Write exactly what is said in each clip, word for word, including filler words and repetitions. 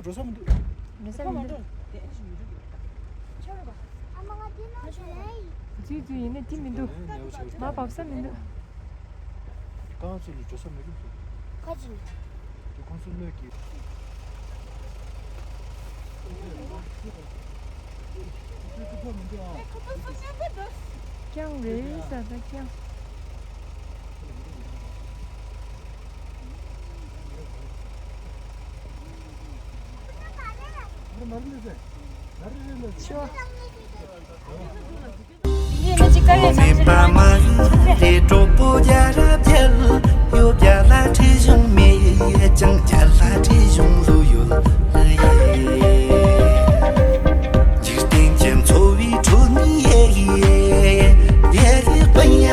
འགྲོ་ས་མི་འདུག་འགྲོ་ས་མི་འདུག་ཅིག་ཅིག་ཡིན་ནའི་དེ་མི་འདུག་མ་བབས་ས་མི་འདུག་ཁོང་ཚོ་ལ་འགྲོ་ས་མི་འདུག་ཁ་ཅིག་དེ་ཁོང་ཚོ་གནོད་ཀྱི། རྐྱང་རེད་ས་ད་རྐྱང་། ཆོ། མེད་པ་མ་ཡིན་ཏེ་གྲོགས་པོ་རྒྱལ་རབས་རྒྱལ་ཡོད། རྒྱལ་ལ་ཁྲིད་གཞུང་མེད་ཀྱང་རྒྱལ་ལ་ཁྲིད་གཞུང་ལུས་ཡོད་ཡེ། འཇིག་རྟེན་གྱི་འཚོ་བའི་ཁྲོད་ནས་ཡེ་ཡེ་ཡེ་ཡེ་སྤིན་ཡ།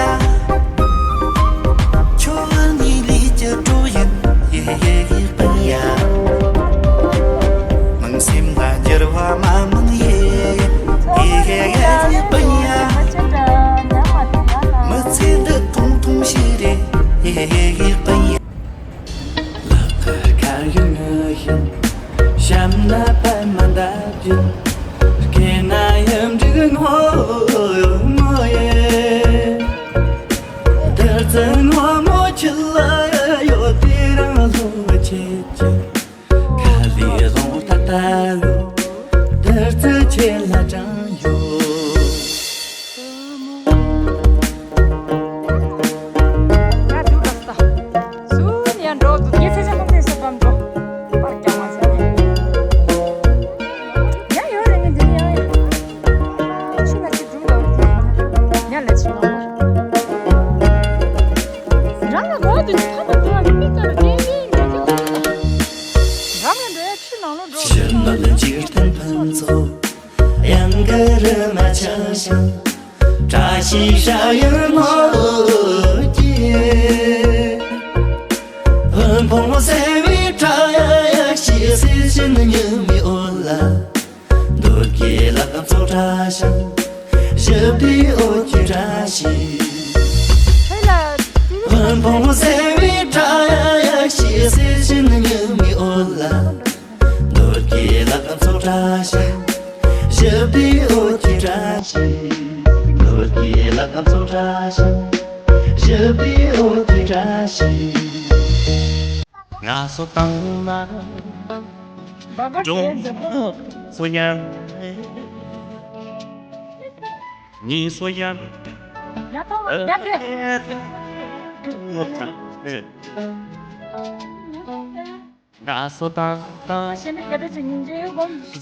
ཁྱོད་ནི་ལས་ཀྱི་གྲོགས་ཡིན་ཡེ་ཡེ་ཡེ་སྤིན་ཡ། མིང་སེམས་ལ་འགྱུར་བ་མ་མང་ཡེ་ཡེ་ཡེ་ཡེ་སྤིན་ཡ། མི་ཚེ་འདི་ཐུང་ཐུང་ཞིག་རེད་ཡེ་ཡེ་ཡེ་སྤིན་ཡ། ལག་པར་ཁ་ཡོད་ངུ་ཡིན། བཤམས་ན་པད་མ་འདབ་ཀྱི། སྐེ་ན་ཡུམ་འབྲུག་ངོ་ངོ་ཡེ། དར་རྩེ་ངོ་ངོ་ཁྱི་ལ་ཡོད་དེ་རང་ལོ་ཆེ་ཆེ། ཁ་ལི་རླུང་ཏ་ཏ་ལོ། དར་རྩེ་ཆེ་ལ་དྲང་ཡོད། ཡ་འགྲོ་འདུག་ངས་ཚེ་ཆེན་ལུང་བསྟན་ཞབས་བམ་འགྲོ། པར་ཀྱང་མ་བྱས། ཡ་ཡོད་རེད་ངས་འདི་ནས་ཡང་ཡ། ཕྱི་ལ་ཅིག་འགྲོ་འདུག་ཉ་ལ་ཅིག་ལ། རང་ལ་འགྲོ་འདུག་ཕ་མ་འགྲོ་བ་མི་ལྟར་གནས་ཡིན་འགྲོ་རྒྱུ། རང་ལ་འགྲོ་ཡ་ཕྱི་ནང་ལོགས་འགྲོ་ཕྱི་མ་ལ་འཇིག་རྟེན་ཕུན་ཚོགས། གཡང་དཀར་རི་མ་ཆགས་ཤིང་། བཀྲ་ཤིས་ཤ་ཡི་ནོར་གྱིས། ཕུན་ཕུང་གསལ་བའི་བཀྲ་ཡག་ཞིག་སེམས་ཅན་ཉི་མའི་འོད་ལ། འདོད་ཀྱི་ལག་ཚོགས་བཀྲ་ཞིང་། བཞད་པའི་འོད་ཀྱིས་བཀྲ་ཤིས། ཕུན་ཕུང་གསལ་བའི་བཀྲ་ཡག་ཞིག་སེམས་ཅན་ཉི་མའི་འོད་ལ། འདོད་ཀྱི་ལག་ཚོགས་བཀྲ་ཤིས། བཞད་པའི་འོད་ཀྱིས་བཀྲ་ཤིས། འདོད་ཀྱི་ལག་ཚོགས་བཀྲ་ཤིས། བཞད་པའི་འོད་ཀྱིས་བཀྲ་ཤིས། ང་སོ་དང་མ་འགྲོ་སོ་ཡང་ཉིན་སོ་ཡང་། ང་སོ་དང་དང་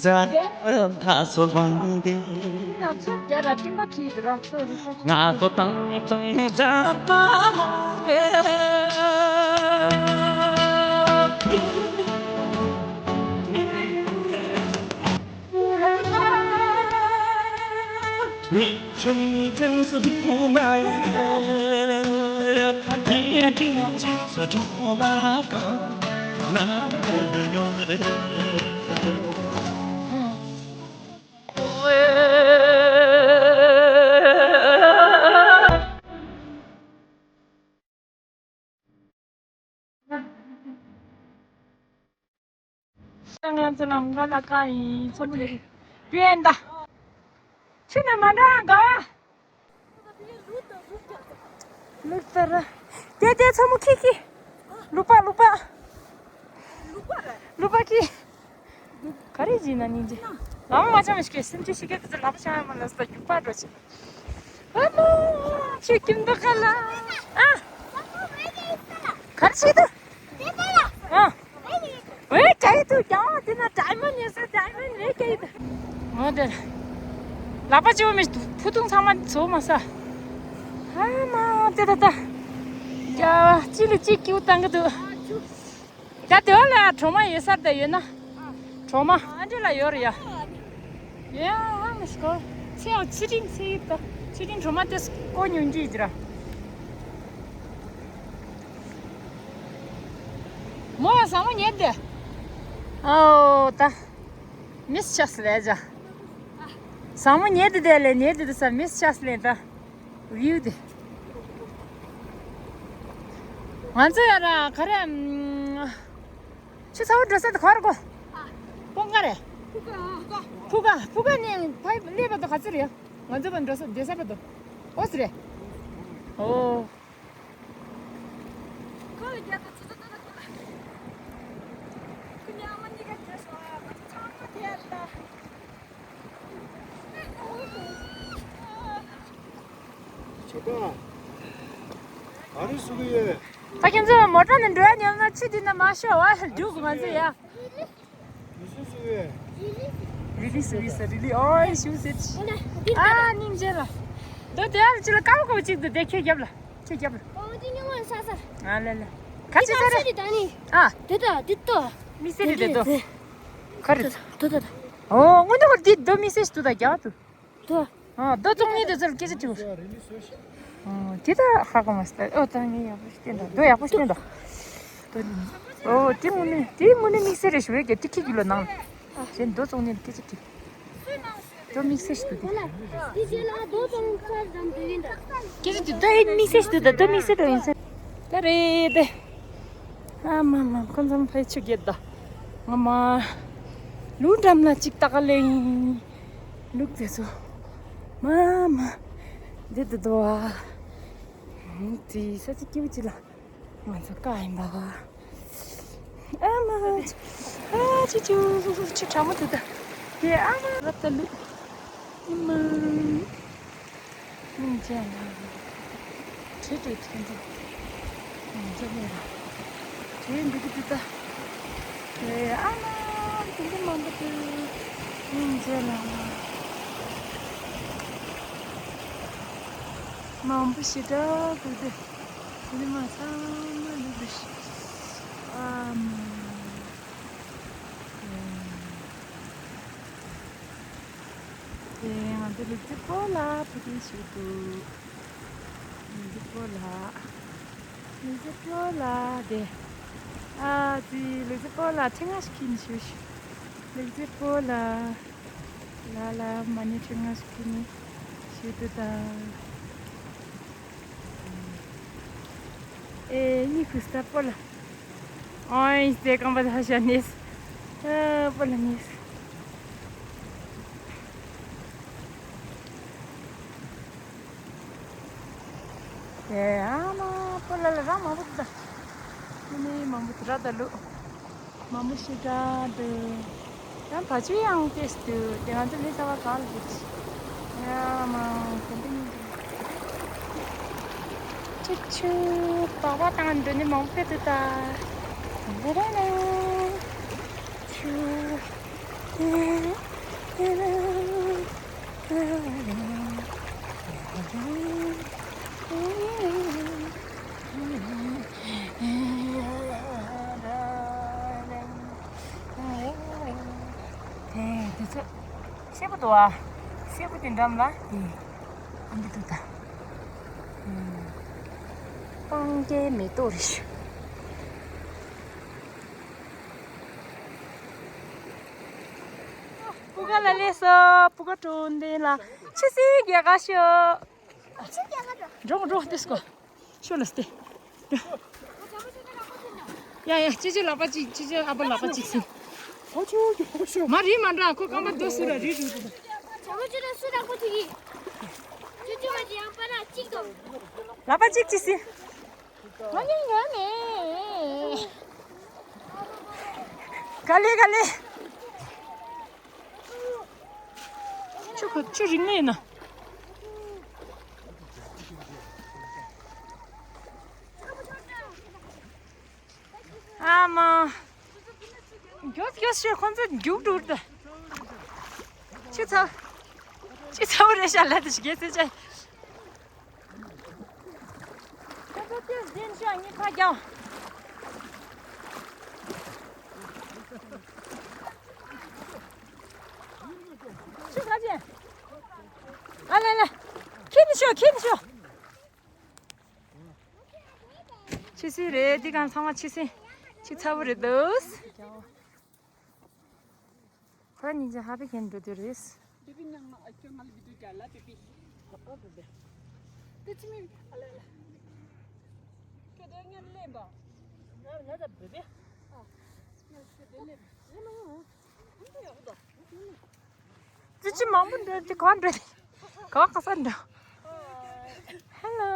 ཟ་ད་སོ་བང་དེ། ང་སོ་དང་དང་ཟ་པ་མོ་ང་ཚོ་ནང་ག་ལ་ཀ་ཡིན་ཚོ་མི་རེད། པི་ཨེན་ད། ཕྱི་ནས་མ་འདྲ་ག་བ། ལུག་ལྟར། དེ་དེ་ཚོ་མོ་ཁི་ཁི། ལུག་པ་ལུག་པ། ལུག་པ་ཁི། ག་རེ་བྱེད་ན་ཉིན་གྱི། ལམ་མ་ཆ་མི་ཤི་སེམས་ཅན་ཤི་ཀ་དེ་ཚོ་ལམ་ཆ་མ་ལ་ས་རྒྱུག་པ་འགྲོ་ཆེ། ཨ་མ། ཁྱོད་ཀྱིས་འདུག་ག་ལ། ཨ། གར་ཆེ་དུ། ཨ། ཝེ་ཀའི་དུ་ཀྱང་དེ་ན་ཌའི་མོན་ཡོད་ས་ཌའི་མོན་ཝེ་ཀའི་དུ། ཨོ་དེ། ལག་པ་ཅིག་མི་ཕུ་ཐུང་ཚང་མ་ཚོ་མ་ས། ཨ་མ་དེ་ད་ད། ཡ་ཅི་ལི་ཅི་ཀྱུ་བཏང་གི་འདུག་ད་དེ་བ་ལ་གྲོ་མ་ཡོད་ས་ད་ཡོད་ན། གྲོ་མ་ཨ་འདྲ་ལ་ཡོད་རེད་ཡ། ཡ་ཧ་མི་སྐོར། ཚེ་ཡང་ཚེ་རིང་ཚེ་ཡིད་དོ། ཚེ་རིང་གྲོ་མ་དེ་སྐོ་ཉུང་གི་ཡིད་ར། མོ་ཡང་ཟ་མོ་ཉལ་དེ། ཨའོ་ད། མིས་ཆགས་ལས་ཇ། ཟ་མོ་ཉལ་དེ་དེ་ལས་ཉལ་དེ་དེ་ས་མིས་ཆགས་ལས་ད། བིའུ་དེ། ང་ཚོ་ཡ་ར་ག་རེ། ཆུ་ཚ་བོ་འགྲོ་ས་དེ་ག་རེ་གོ། ཁོང་ག་རེད། ཕུ་ག་ཕུ་ག་ནས་ཕ་སླེབས་པ་དང་ག་ཚོད་རེད། ང་ཚོ་བ་འགྲོ་ས་བསྡད་ས་བ་དང་ཨོ་ཙི་རེད། ཨོ། ད་ཁྱེད་ཚོ་མོ་ཊ་ནས་འགྲོ་ཡ་ཉམས་ན་ཆུ་འདི་ན་མ་ཤོར་བ་རྒྱུག་ང་ཚོ་ཡ། རི་ལི་སུ་ཡི་ས་རི་ལི་ཨོ་ཡི་ཤུ་སེ་ཨ་སྙིང་རྗེ་ལ། དོ་དེ་ཨ་ཅི་ལ་ཀའོ་ཀའོ་ཅིག་དུ་དེ་ཁྱེད་རྒྱབ་ལ་ཁྱེད་རྒྱབ་ལ། ཨ་ལ་ལ། ཁ་ཅི་ས་རེ། ཨ། དེ་ད་དེ་ད། མི་སེ་རི་དེ་དོ། ཁ་རི། དོ་དོ་དོ། ཨོ་སྔོན་དུ་ཁོ་དེ་དོ་མི་སེ་ཞིག་དུ་ད་རྒྱ་དུ། དོ། ཨ་དོ་ཙོང་ནི་དོ་ཙོ་ལ་སྐད་ཆ་དྲིས། ཨོ་དེ་ད་ཧ་གོ་མ་སྟེ་ཨོ་ད་ངས་ཡག་པོ་ཞིག་བསྟན་ད་དོ་ཡག་པོ་ཞིག་བསྟན་ད། ཨོ་དེ་མུ་ནི་དེ་མུ་ནི་དམིགས་བསལ་རེ་ཞུ་བའི་གེ་ཏི་ཁི་གི་ལོ་ནང་ལ་གཞན་དོ་ཙོང་ནི་སྐད་ཆ་དྲིས། དོ་དམིགས་བསལ་ཞིག་དུ་དེ། དེ་རྗེས་ལ་དོ་ཙོང་ཚར་ཙམ་དུ་ཡིན་ད། སྐད་ཆ་དྲིས་དོ་ཡིན་དམིགས་བསལ་ཞིག་དུ་ད་དོ་དམིགས་བསལ་དོ་ཡིན་ས། ད་རེད་དེ། ཨ་མ་མ་ཁོ་ཚང་ཕའི་ཆུ་རྒྱལ་ད། ང་མ། ལུག་འགྲམ་ལ་ཅིག་ལྟ་ག་ལེ་ཡིན། ལུག་དེ་ཚོ། མ་མ། འདི་དུ་དུ་བ། དེ་ས་ཅིག་སྐྱིད་པོ་ཅིག་ལ། ང་ཚོ་ཀ་ཡིན་པ་བ། ཨ་མ། ཨ་ཅི་ཅུ། ཆུ་གྲང་མོ་དུ་ད། དེ་ཨ་མ་རབ་ད་ལུག་ཨ་མ། སྙིང་རྗེ་ལ། བྲེལ་བྲེལ་ཐོན་འགྲོ། སྙིང་རྗེ་ལ། བྲེལ་འགྲོ་གི་འདུག་ད། ཨེ་ཨ་མ། དེ་འདྲ་མང་པོ་འདུག་སྙིང་རྗེ་ལ། མང་པོ་ཞེ་དྲག་འདུག་སྟེ། དེ་ནི་མ་ཚང་མ་འདུག་སྟེ། ཨ་མ། དེ་ང་ཚོ་ལུག་རྫི་སྤོ་ལགས་ཕུ་ཏིན་ཞིག་འདུག་ལུག་རྫི་སྤོ་ལགས། ལུག་རྫི་སྤོ་ལགས་དེ། ཨ་ཙི་ལུག་རྫི་སྤོ་ལགས་ཁྲི་ང་ཞིག་ཁྱེར་ནས་ཞུ་ཞུ། ལུག་རྫི་སྤོ་ལགས། ལ་ལ་མ་ཎི་ཁྲི་ང་ཞིག་ཁྱེར་ནས་ཞུ་འདུག་ད། ཨེ་ནི་ཁུ་སྟ་སྤོ་ལགས། ཨོའི་སྟེ་རྐང་པ་ད་ཤ་ནེས། ཨ་སྤོ་ལགས་ནེས། ཨེ་ཨ་མ་སྤོ་ལགས་ལ་རང་མང་པོ་འདུག་ད། ཨ་ནི་མང་པོ་འདུག་ར་ད་ལུ། མང་པོ་ཞེ་དྲག་འདུག་ཡང་བ་ཕྱུགས་ཡང་ཏེས་འདུག་དེ་ང་ཚོ་ལས་ཀ་བ་གང་ལ་འདུག་ཡ་མ་གོམ་པ་ཉིན་འདུག་ཆུ་ཆུ་པགས་པ་བཏང་འགྲོ་ནི་མང་པོ་འདུག་ད། རེ་རེ་རེ། ཆུ། དེ་དེ་ཚོ་སེར་པོ་འདུག་ཨ། སེར་པོ་དེ་འགྲམ་ལ་དེ་ཨ་འདི་འདུག་ད། སྤང་རྒྱན་མེ་ཏོག་རེད་ཤག་སྤུ་ག་ལ་སླེབས་སོ། སྤུ་ག་གྲོང་སྡེ་ལ་ཆུ་སྲིན་རྒྱག་ག་ཤོག་འགྲོ་འགྲོ་འདི་སྐོ། ཤོ་ལ་སྟེ། ཡ་ཡ་ཅི་ཅི་ལག་པ་ཅིག་ཅི་ཅི་ཨ་པ་ལག་པ་ཅིག་སི། མ་རི་མ་འདྲ་ཁོ་རྐང་པ་རྡོ་སུ་ར་རི་རུ་རུ། ལག་པ་ཅིག་ཅིག་སི། ག་ལེ་ག་ལེ། ཆུ་ཁ་ཆུ་རིང་ནས་ཡིན་ན། ཨ་མ། མགྱོགས་མགྱོགས་ཤོད་ཁོང་ཚོ་རྒྱུག་འགྲོ་ད། ཆུ་ཚ། ཆུ་ཚ་བོ་རེད་ཤག་ལ་དེ་ཞིག་གེ་སེ་ཅན། ཁོང་ཚོ་དེ་འཛིན་ཤོག་གཉིས་ཕ་རྒྱང་། ཆུ་ཚ་ཅན། ཨ་ལེ་ལེ། ཁྱེར་ནས་ཤོག་ཁྱེར་ནས་ཤོག་ཆུ་སྲིན་རེད། འདི་གང་ཚང་མ་ཆུ་སྲིན། ཆུ་ཚ་བོ་རེད་འདུག་ཁོ་ར་ཉིན་ཅིག་ཧ་པི་ཁན་འགྲོ་དུས་རེད། དེ་བི་ནང་ན་ཨ་ཁྱོད་ང་ལ་བི་ཏུ་ཅ་ལ་པི་པི། ཨ་པ་པི་པི། དེ་ཅི་མི་ཨ་ལ་ལ། ཁྱོད་དེ་ངན་ལེན་པ། ང་ང་ད་པི་པི། ཨ། ང་ཁྱོད་དེ་ལེན་པ། ལེན་མ་ཡོང་། ཙི་ཙི་མང་པོ་འགྲོ་དེ་ག་འགྲོ་དེ་ག་ག་ས་འགྲོ། Hello.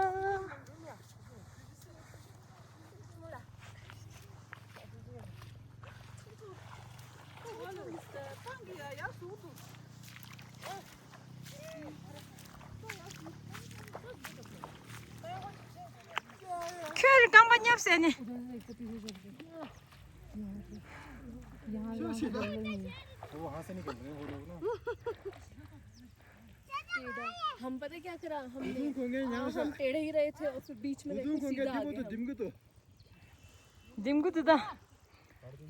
ཁྱོད་རང་རྐང་པ་བརྙབ་ཟེར་ནི། हम पता क्या करा हमने? हम टेढ़े ही रहे थे और फिर बीच में देखो सीधा आ गया। ལྡེམ་གུ་དེ་དང་།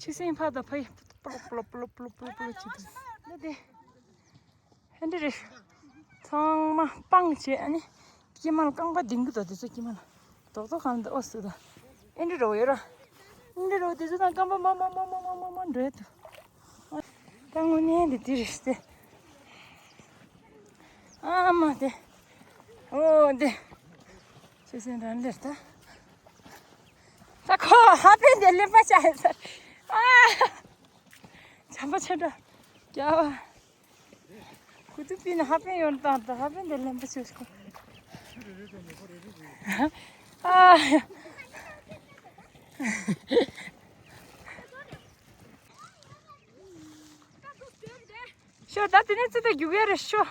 ཆུ་སྲིན་ཕ་དང་ཕ་ཡི་པློ་པློ་པློ་པློ་པློ་པློ་བྱེད་དུས། ལ་དེ། ཧན་འདྲི་རེད། ཚང་མ་སྤང་བྱས་ཨ་ནི། སྐྱེ་དམན་རྐང་པ་ལྡེམ་གུ་དང་དེ་ཚོ་སྐྱེ་དམན། རྡོག་རྡོག་གང་དུ་ཨོ་སུ་དང་། ཨེ་འདྲི་རོ་ཡོད་ར། ཨེ་འདྲི་རོ་དེ་ཚོ་དང་རྐང་པ་མ་མ་མ་མ་མ་མ་མ་འགྲོ་ཡ་དུ། ད་དངོས་གནས་འདི་དེ་རེད་ཟེར། ཨ་མ་དེ། ཨོ་དེ། ཆུ་སྲིན་རང་ལེར་ད། ད་ཁོ་ཧ་པན་དེ་ལེན་པ་བྱ་ཡ་ཟེར། ཨ། བྱམས་པ་ཆེ་འདྲ། རྒྱལ་བ། ཁུ་ཐུག་པི་ནི་ཧ་པན་ཡོང་དང་ད་ཧ་པན་དེ་ལེན་པ་བྱེད་ཁོ། ཨ། ཤོ་ད་དེ་ནས་ཙི་ད་རྒྱུག་ཡ་རེད་ཤོ།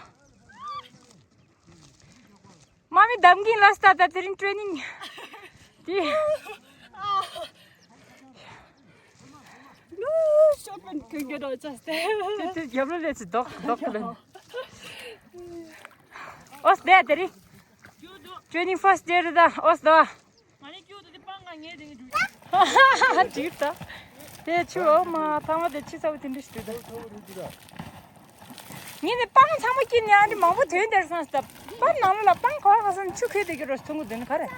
མ་མི་གདམ་གིན་ལ་སྟ་ད་དེ་རིང་ཊེ་རེ་ནིང་། དེ། ཤོ་པན་གང་གི་རོ་ཅས་ཏེ། དེ་དེ་རྒྱབ་ལ་ལས་ཚི་རྡོག་རྡོག་ལ། ཨོ་སྟེ་དེ་རིང་། ཊེ་རེ་ནིང་ཕར་སི་ཊེ་རེད་ད་ཨོ་སྟོ། ང་ནི་སྐྱོ་དུ་དེ་སྤང་ང་ངའི་དེ་ངའི་འགྲོ། ཅིག་ད། དེ་ཆུ་འོ་མ་ཐང་བ་དེ་ཆུ་ཚ་བོ་དེ་འདྲ་ཞིག་འདུག་ད། ངས་ནི་སྤང་ཚང་མ་སྐྱིད་ནས་ཨ་འདྲི་མང་པོ་དོན་དེར་སོང་སྟབས། པར་ནང་ལོགས་ལ་སྤང་ག་བ་ག་སོང་ཆུ་ཁོལ་དེ་གི་རོ་ཐུང་གི་དོན་ག་རེད།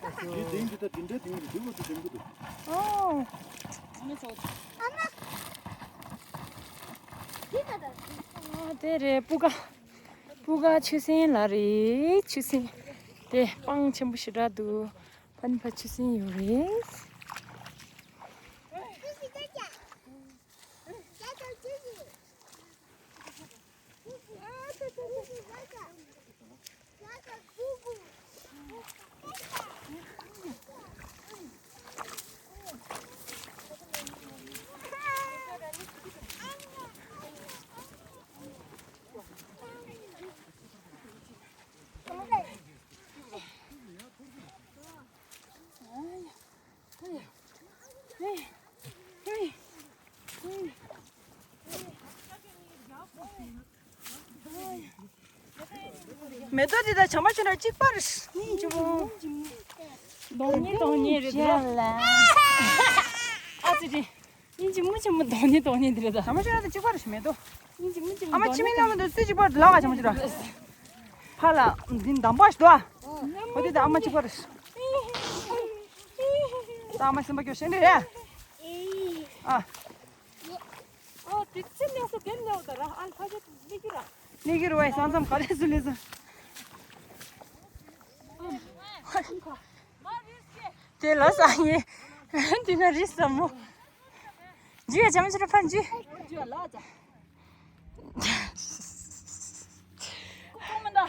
དེ་དེང་དུ་ད་དེ་འདྲ་དེང་དུ་དེ་བ་དུ་དེང་གི་འདུག་ཨོ། ཨ་དེ་རེད་སྤུ་ག་སྤུ་ག་ཆུ་སྲིན་ལ་རེད་ཆུ་སྲིན། དེ་སྤང་ཆེན་པོ་ཞེ་དྲག་འདུག་ཕན་ཕ་ཆུ་སྲིན་ཡོད་རེད། མེ་ཏོག་འདི་དང་བྱ་མ་ཆུ་ནང་གཅིག་པ་རེད། སྙིང་རྗེ་མོ། གདོང་ནི་གདོང་ནི་རེད་དོ། ཨ་ཙི་ཙི། སྙིང་རྗེ་མོ་ཆེན་མོ་གདོང་ནི་གདོང་ནི་འདི་རེད་ད། བྱ་མ་ཆུ་ནང་དང་གཅིག་པ་རེད་མེ་ཏོག་སྙིང་རྗེ་མོ་ཆེན་མོ་ཨ་མ་ཕྱི་མིན་ནང་ལ་འདུག་སྲིད་ཅིག་པར་ལག་བྱ་མ་ཆུ་ར། ཕ་ལ་འདི་འདམ་པ་ཞིག་འདུག་ཨ། འོ་དེ་ད་ཨ་མ་གཅིག་པ་རེད། ད་ཨ་མ་སེམས་པ་སྐྱོ་ཤེས་འདྲ་རེད། ཨ། ཨོ་དེ་ཚེ་ནས་སུ་དེ་ནས་འོ་ད་ར་ཨ་ལ་ཁ་ཤས་ལི་ཀི་ར། ལི་ཀི་རུ་བའི་ས་མཚམས་ག་རེ་སུ་ལི་སུ། དེ་ལ་ས་ཡིན། དེ་ན་རི་ས་མོ། ཇི་ཡ་ཅམ་ཅི་ར་ཕན་ཇི། ཇི་ཡ་ལ་ཙ། ཀུ་མི་འདའ།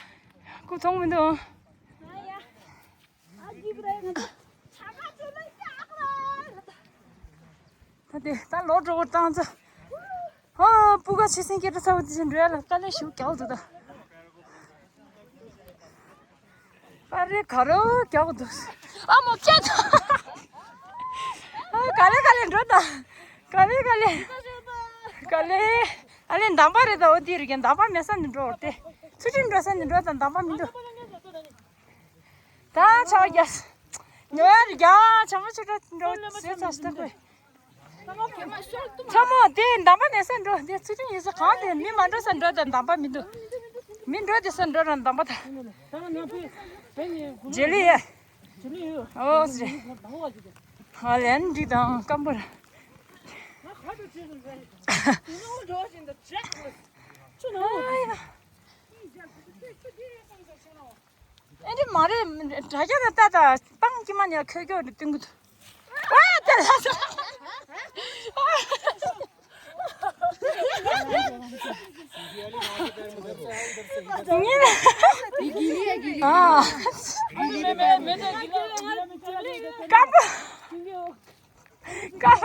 ཀུ་ཐོང་མི་འདུག་ད་དེ་ད་ལོ་འགྲོ་བར་བཏང་ཚ། ཨོ་སྤུ་ག་ཆུ་སྲིན་སྐད་སྒྲ་ཚ་བོ་དེ་བཞིན་འགྲོ་ཡ་ལ་དཀའ་ལས་ཞིག་རྒྱག་འདུག་ད། ཨ་རེ་ག་རེ་རྒྱག་འདུག་ཨ་མོ་སྐད་ད། ཨ་ག་ལེ་ག་ལེ་འགྲོ་ད། ག་ལེ་ག་ལེ། ག་ལེ། ཨ་ལེ་འདམ་པ་རེད་ད་འོ་དེ་རེད་ཀྱང་འདམ་པ་མེད་ས་ནས་འགྲོ་བར་ཏེ། ཚུལ་ཁྲིམས་འགྲོ་ས་ནས་འགྲོ་དང་འདམ་པ་མི་འགྲོ། ད་ཆ་རྒྱ། ཉོ་ཡ་རྒྱ་ཆ་མ་ཆུ་ཏྲ་འགྲོ་ཟེར་ཚ་ཞིག་ད་ཁོས། ཚ་མོ་དེ་འདམ་པ་ནས་ས་འགྲོ་དེ་ཚུལ་ཁྲིམས་ཡོད་ས་གང་དེ་མི་མ་འགྲོ་ས་འགྲོ་དང་འདམ་པ་མི་འདུག་མི་འགྲོ་དེ་ས་འགྲོ་ར་འདམ་པ་ད། རྗེས་ལུས་ཡ། ཨོ་ཟེར། ཧ་ལན་འདི་དང་སྐམ་པོ་ར། ཨ་ཡ། ཨེ་འདྲ་མ་རེད། དྲ་རྒྱ་ན་ལྟ་ད་སྤང་ཀྱི་མ་ཉལ་ཁོད་སྐྱོ་འདྲ་སྟོན་གི་འདུག་ཨ་དེ་ལ་ས། ཀ་བ་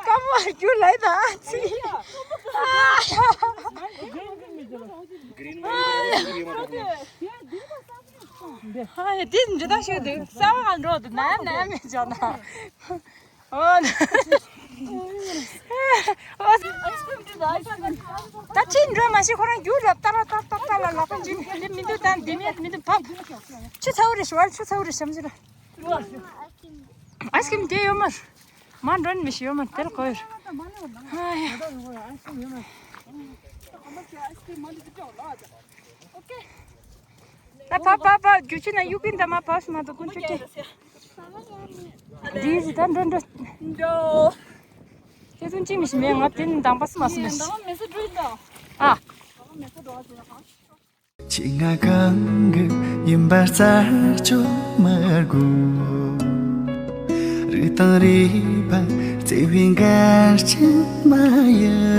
ཀ་བ་རྒྱུ་ལས་ད་ཨ་ཙི། ཨ་ཡ་དེ་འདྲ་ད་ཤོད་དུ་ས་བ་འགྲོ་དུ་ན་ན་མེད་ཅོ་ན། ཨོ་ན། ད་ཅི་འགྲོ་མ་ཤེས་ཁོ་རང་རྒྱུ་ལབ་ཏ་ར་ཏ་ཏ་ཏ་ལ་ལག་པ་འཇུས་ནས་མི་འདུག་ད་འདི་མི་མི་འདུག་བབ། ཆུ་ཚ་བོ་རེ་ཞུ་བ་ཆུ་ཚ་བོ་རེ་བཤམས་ཅི་ར། ཨའི་སི་ཀྲིམ་དེ་ཡོད་མ་རེད། མ་འགྲོ་ནི་མི་ཤེས་ཡོད་མ་རེད་དེར་གོ་ཡོད། ཨ་ཡ། ད་བབ་བབ་བབ་རྒྱུ་ཆུ་ན་གཡུག་གིན་ད་མ་བབ་སི་མ་ད་ཀུན་ཆུ་ཀེ། འདི་ཟི་ད་འགྲོ་འགྲོ། ཁྱེད་ཚོ་ཅི་མི་ཤེས་མེད་ང་དེ་ནི་འདང་པ་སི་མ་སི་མི་ཤེས། ཨ། ཆེ་ང་གང་གི་ཡིན་པར་རྩར་ཆོ་མ་དགོས། རི་དང་རི་བར་བརྩེ་བའི་འགལ་རྐྱེན་མ་ཡིན།